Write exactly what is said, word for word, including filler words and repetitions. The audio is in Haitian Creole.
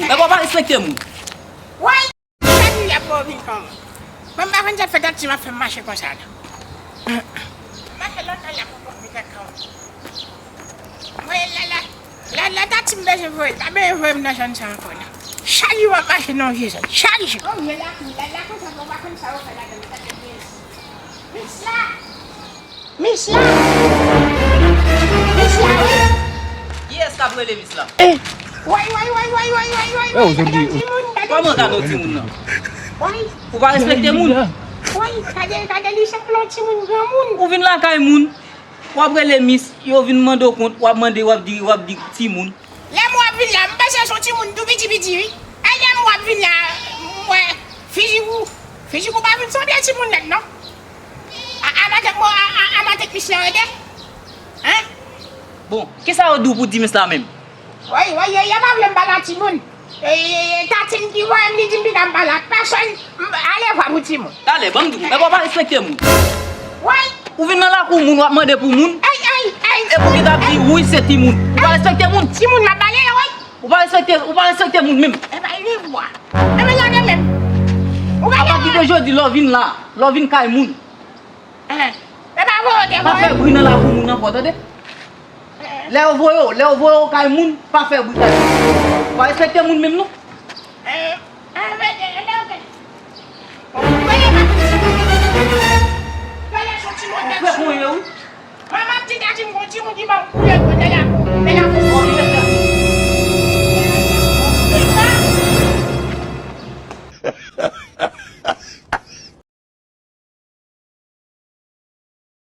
Nèg ou pa respekte moun. Woy! Chak jou y ap voye w vin kòman? Mwen m pa konn sa k fè Tati m ap fè m mache konsa non. Mache lontan l ap voye w vin kòman? Mwen la la la la Tati m bezwen voye l, pa bezwen voye m nan zòn sa ankò non. Chak jou w ap mache nan yon vye zòn, chak jou. Oh, men lakou, la, lakou sa, mwen pa konn sa yo fè ladan l, gade byen. Mis la! Mis la! Mis la, wi! Kiyès k ap rele mis la? Eh! Woy, woy, woy, woy, woy, woy, woy, Eh, ou woy, jodi, gade yon timoun, gade yon kòman gade yon timoun nan? Woy, Ou pa respekte moun? Woy, gade, gade li sanble yon timoun granmoun. Ou vin lakay moun, w ap rele mis, yo vin mande w kont, w ap mande, w ap di, w ap di timoun. Lè m w ap vin la, m panse se yon timoun tou piti piti, wi. E lè m w ap vin la, m wè fizik ou, fizik ou pa vin sanble timoun nèt non. A, a matant, bon, a, a, a matant mis la rete. Hein? Bon, kisa yo di w pou di mis la menm? Woy, woy, yo, yo pa vle m pale ak timoun. E, e, e, Tati m ki voye m, li di m pita m pale ak pèsonn. M, alevwa pou timoun. Talè, ban m di w, nèg ou pa respekte moun. Woy! Ou vin nan lakou moun, w ap mande pou moun. Ay, ay, ay! Epi w gentan ap di, wi, se timoun. Ou pa respekte moun. Timoun m ap pale, woy! Ou pa respekte, ou pa respekte moun menm. E pa li vwa. E men gade menm. Ou gade Apati de jodi, lè w vin la, lè w vin kay moun, Eh, e pa voye w te Pa voye. fè bri nan lakou moun ankò, tande? Lè yo voye w, lè yo voye w kay moun, pa fè bri kay moun. Ou pa respekte moun menm non. Eh, eh, men, eh, men, ok. Ou fè konyen, wi. Mwen, m ap di Tati m gon timoun ki ban m koulè, koulè la, koulè la,